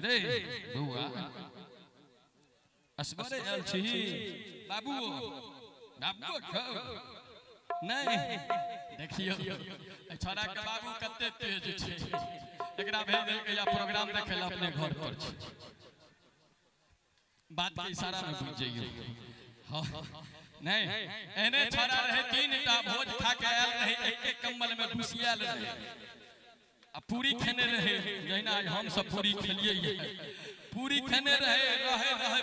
रे बौआ असगरे आयल छी बाबू बाबू नहीं देखियो छोरा के बाबू कते तेज छै एकरा भेज देलकै या प्रोग्राम देखे ला अपने घर पर छै बात के इशारा में बुझ जइयो। हां नहीं एने छोरा रहे 3 टा भोज खा के आयल रहे एक एक कम्बल में घुसियाल रहे आ पूरी खेने रहे जहिना आज हम सब पूरी खेलिए पूरी खेने रहे रहे रहे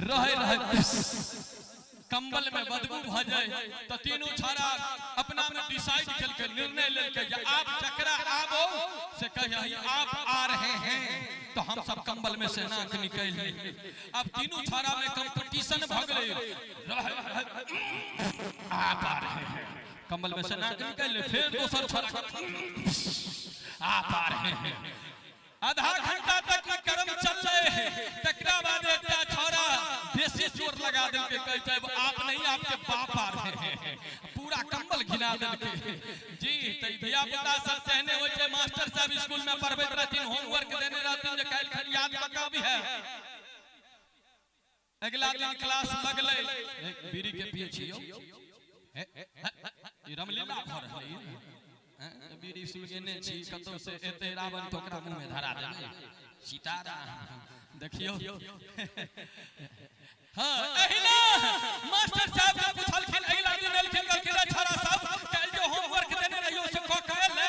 रहे रहे कंबल में बदबू भ जाए तो तीनों छोरा अपना में डिसाइड करके निर्णय लेके जे आप जकरा आबो से कहिए आप आ रहे हैं तो हम सब कंबल में से नाक निकल ले। अब तीनों छोरा में कंपटीशन भ गेलै आप आ रहे हैं कंबल में से नाक निकल ले फिर दोसर छोरा आप आ रहे हैं। आधा घंटा तक क्रम चल रहे हैं तकरा बाद एकटा छोरा बेसी जोर लगा देलकै कहै आप नहीं आपके बाप आ रहे हैं पूरा कंबल घिना देलकै। जी त धिया पुता सब तेहने होइ छै मास्टर साहब स्कूल में पढ़बैत रहथिन होमवर्क देने रहथिन जे काल्हि खन याद कऽ के अबिहे अगला दिन क्लास लगलै बीड़ी के पिए छी यौ ई रामलीला भऽ रहलै बीड़ी सुलगेने छी कतौ से एते रावण तो ओकरा मुंह में धरा देबै सीताराम देखियो। हां एहिना मास्टर साहब के पुछलखिन अगिला दिन एलखिन कहलखिन रे छोरा साहब काल्हि जे होमवर्क देने रहियो से कऽ के आयल ने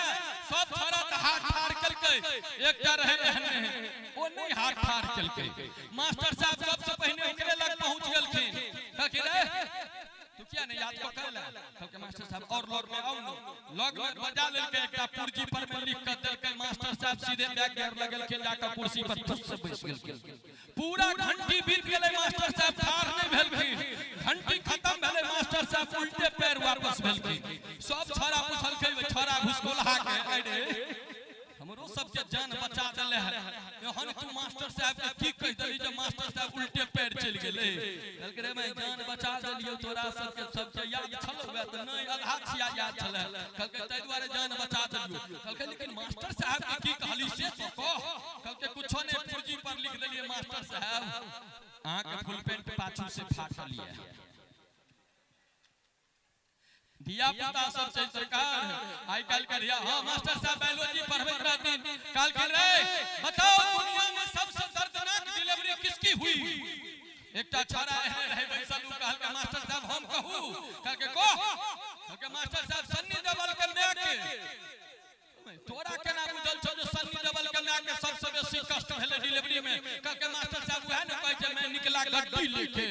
सब छोरा तऽ हाथ ठाढ़ केलकै एकटा रहे एहने ओ नहि हाथ ठाढ़ केलकै। मास्टर साहब सबसे पहिने ओकरे लग पहुंच गेलखिन कहलखिन रे तू किया नहीं याद कऽ के कहलकै मास्टर साहब और लग में आउ न लग में बजा लेलकै एकटा पुर्जी पर में लिख के देलकै। मास्टर साहब सीधे बैग गिर लगलखिन जाके कुर्सी पर ठुस से बैस गेलखिन। पूरा घंटी बीत गेलै मास्टर साहब ठाढ़ नहीं भेलखिन घंटी खत्म भेलै मास्टर साहब उल्टे पैर वापस भेलखिन। सब छोरा पुछलकै छोरा घुसकोलहा के अरे हमरो सबके जान बचा देले है एहन तू मास्टर साहब के की कहि देली जे मास्टर साहब उल्टे पैर चलि गेलै। कहलकै रे मैं जान बचा देलियौ तोरा सबके सबके याद छलौ त नहि आधा छिया याद छलै। कहलकै ताहि दुआरे जान बचा देलियौ। कहलकै लेकिन मास्टर साहब के की कहली से तो कह। कहलकै कुछो नहि पुर्जी पर लिख देलियै मास्टर साहब अहाँके फुल पेंट पाछू से फाटल ये। धिया पुता सब छै सरकार आइ काल्हि के धिया। हां मास्टर साहब बायोलॉजी पढ़बैत रहथिन कहलखिन रे बताओ दुनिया में सबसे दर्दनाक डिलीवरी किसकी हुई। एकटा छोरा एहने रहे बैसल उ कहलकै मास्टर साहब हम कहू। कहलकै कह। कहलकै मास्टर साहब सन्नी देओल के माय के तोरा केना बुझल छौ जे सन्नी देओल के माय के सबसे बेसी कष्ट भेलै डिलीवरी में। कहलकै मास्टर साहब उएह ने कहै छै मैं निकला गड्डी लेके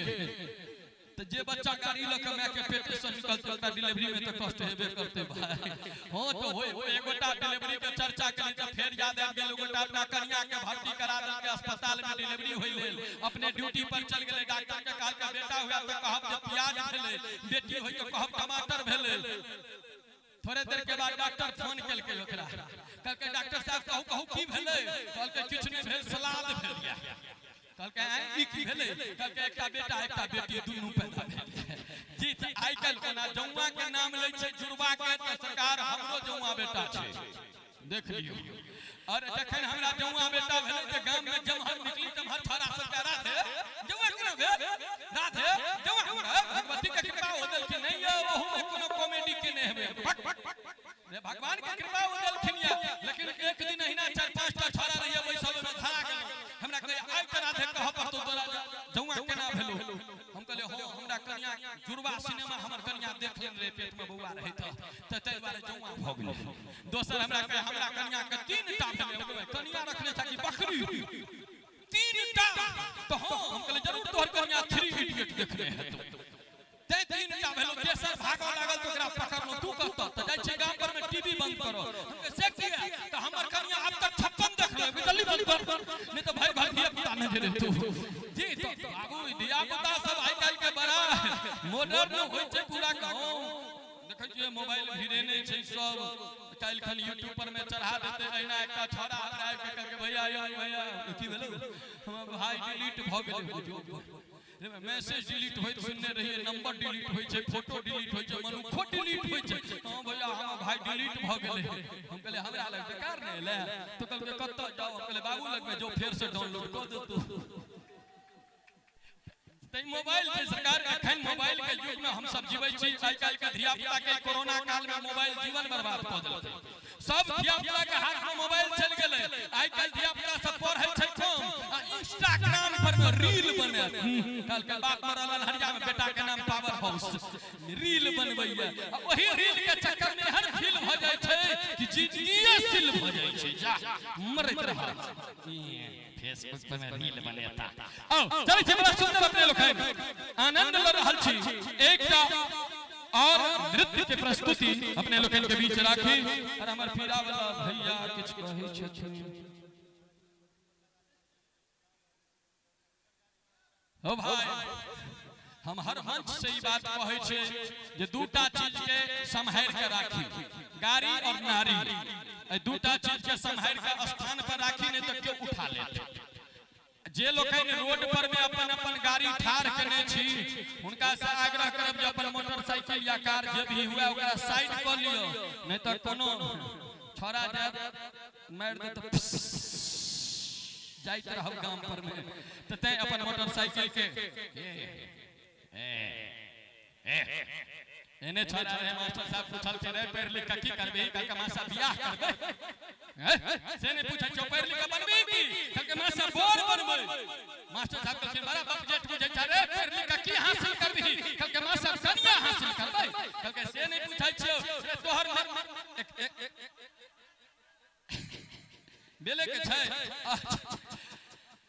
तो जे बच्चा गाड़ी लऽ के माय के पेटे से निकलते ओकरा डिलीवरी में तो कष्ट हेबे करते भाई। हाँ तो होय एगोटा डिलीवरी के चर्चा केली तऽ फेर याद आबि गेल एगोटा अपना कनिया के भर्ती करा देलकै अस्पताल में डिलीवरी होय लेल अपने ड्यूटी पर चल गेलै। डॉक्टर के कहलकै बेटा हुआ तऽ कहब जे प्याज भेलै बेटी होय तऽ कहब टमाटर भेलै। थोड़े देर के बाद डॉक्टर फोन केलकै ओकरा कहलकै डॉक्टर साहब कहू कहू की भेलै। कहलकै किछु नहि भेल सलाद भेल। कहलकै आँय ई की भेलै। कहलकै एकटा बेटा एकटा बेटी दुनू पैदा भेल। जी तऽ आइ काल्हि कोना जौआ के नाम लै छै जुड़वा के तऽ सरकार हमरो जौआ बेटा छै देख लियौ। और जखन हमरा जौआ बेटा भेलै तऽ गाम में जमहर निकली तमहर छोरा सबके राधे जौआ केना भेल राधे जौआ भगवती के कृपा हो देलखिन नहीं यौ ओहू में कोनो कॉमेडी के नहि हेबै रे भगवान के कृपा हो देलखिन या। लेकिन एक दिन अहिना 4-5 टा छोरा रहिए बैसल ओहिमे धरा गेलहुँ हमरा कहै आइ तऽ राधे कहऽ पड़तौ तोरा जौआ केना भेलौ। हम कहलियै हँ हमरा कनिया जुड़वा सिनेमा हमर कनिया देख लेने रहे पेट में बौआ रहै तऽ ताहि दुआरे जौआ भऽ गेलै। दोसर हमरा कहै हमरा कनिया के 3 टा भेलै कनिया रखने छै कि बकरी 3 टा तऽ हँ हम कहलियै जरूर तोहर कनिया 3 इडियट देखने हेतौ तैं 3 टा भेलौ। तेसर भागऽ लागल तऽ ओकरा पकड़लहुँ तू कतऽ तऽ जाइ छी गाम पर में टीवी बंद करऽ। हम कहलियै से किया तऽ हमर कनिया आब तक 56 देखलक जल्दी बंद कर नहीं तऽ भाई भाई धिया पुता नहि रहतौ। जी तो बाबू धिया पुता सब आइ काल्हि के बड़ा मॉडर्न होइ छै पूरा गाँव देखै छियै मोबाइल भिड़ेने छै सब काल्हि खन यूट्यूब पर में चढ़ा देतै। अहिना एकटा छोरा हमरा आबि के कहलकै भैया यौ भैया की भेलौ हमर भाई डिलीट भऽ गेलै। मैसेज डिलीट होइत सुनने रहियै, नंबर डिलीट होइ छै, फोटो डिलीट होइ छै, मनुखो डिलीट होइ छै। हँ भैया, हमर भाय डिलीट भऽ गेलै। हम कहलियै हमरा लग बेकार नहि एलै। तऽ कहलकै कतऽ जाउ? हम कहलियै बाबू लगमे जो, फेर से डाउनलोड कऽ देतौ। तै मोबाइल छै सरकार, एखन मोबाइल के युग में हम सब जीबै छी। आइ काल्हि के धिया पुता के कोरोना काल में मोबाइल जीवन बर्बाद कऽ देलकै। सब धिया पुता के हाथ में मोबाइल चलि गेलै। आइ काल्हि धिया पुता सब पढ़ै छै कम आ इंस्टाग्राम पर में रील बनायत। काल्हि के बाप मरल अन्हरिया में, बेटा के नाम पावर हाउस, रील बनबैया आ ओही रील के चक्कर में एहन फील भऽ जाइ छै कि जिंदगिए सिल भऽ जाइ छै। जा मरैत रह, फेसबुक पर में रील बनेता। आओ चलै छी, बड़ा सुंदर अपने लोग आनंद ल रहल छी। एकटा और नृत्य के प्रस्तुति अपने लोकनि के बीच राखी और हमर पीरा वाला भैया किछु कहै छथिन। हो भाई, हम हर मंच से ई बात कहै छियै जे दूटा चीज के सम्हारि के राखी, गाड़ी और नारी। एहि दूटा चीज के सम्हारि के स्थान पर राखी, नहि तऽ केओ उठा लेत। जे लोकनि रोड पर में अपन अपन गाड़ी ठाढ़ केने छी, हुनका से आग्रह करब जे अपन मोटरसाइकिल या कार जे भी हुए ओकरा साइड कऽ लिअ, नहि तऽ कोनो छौड़ा जायत मारि देत, जाइत रहब गाम पर में। तऽ तैं अपन मोटरसाइकिल के एने छोड़ा रहे। मास्टर साहब पूछलखिन, रे पढ़ि लिख कऽ की करबही? कहलकै, मास्टर बियाह करबै। से नहि पूछै छौ, पढ़ि लिख कऽ बनबही की? कहलकै, मास्टर बर बनबै। मास्टर साहब कहलखिन, बड़ा बाप जेठ बुझै छै रे, पढ़ि लिख कऽ की हासिल करबही? कहलकै, मास्टर कनिया हासिल करबै। कहलकै, से नहि पूछै छियौ रे, तोहर बेले के छै।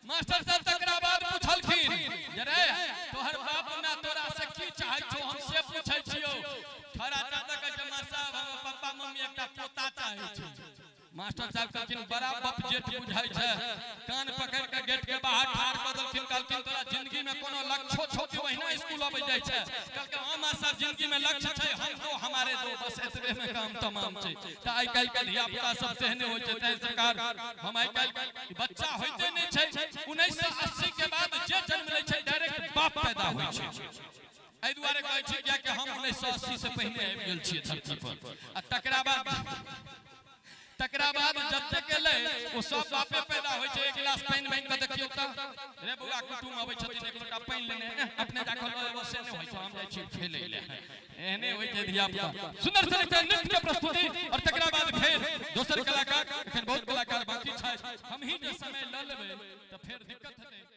मास्टर साहब तकरा बाद पूछलखिन जे रे तोहर बाप माय तोरा से की चाहै छौ, हम से पूछै छियौ। छोड़ा चाचा कहै छै, मास्टर साहब हमर पप्पा मम्मी एकटा पोता चाहै छै। मास्टर साहब कहलखिन, बड़ा बाप जेठ बुझाइ छै। कान पकड़ि के गेट के बाहर ठाढ़ कऽ देलखिन। कहलखिन, तोरा जिंदगी में कोनो लक्ष्य छौ कि ओहिना स्कूल अबै जाइ छै? कहलकै, हँ मास्टर, जिंदगी में लक्ष्य छै, हम दो हमारे दो, बस एतबे में काम तमाम छै। तऽ आइ काल्हि के धिया पुता सब तेहने होइ छै। तैं सरकार हम आइ काल्हि बच्चा होइते नहि छै। 1980 के बाद जे जन्म लै छै डायरेक्ट बाप पैदा होइ छै। एहि दुआरे कहै छी कियाकि हम 1980 से पहिने आबि गेल छियै धरती पर आ तकरा बाद जतेक एलै ओ सब बापे पैदा होइ छै। एक गिलास पानि मांगि कऽ देखियौ तऽ रे बौआ, कुटुम अबै छथिन, एक लोटा पानि लेने अपने जाकऽ लऽ एबो से नहि होइ छै, हम जाइ छी खेलै लए। एहने होइ छै धिया पुता। सुंदर सन एकटा नृत्य के प्रस्तुति और तकरा बाद फेर दोसर कलाकार। एखन बहुत कलाकार बाकी छै, हमही जे समय लऽ लेबै तऽ फेर दिक्कत हेतै।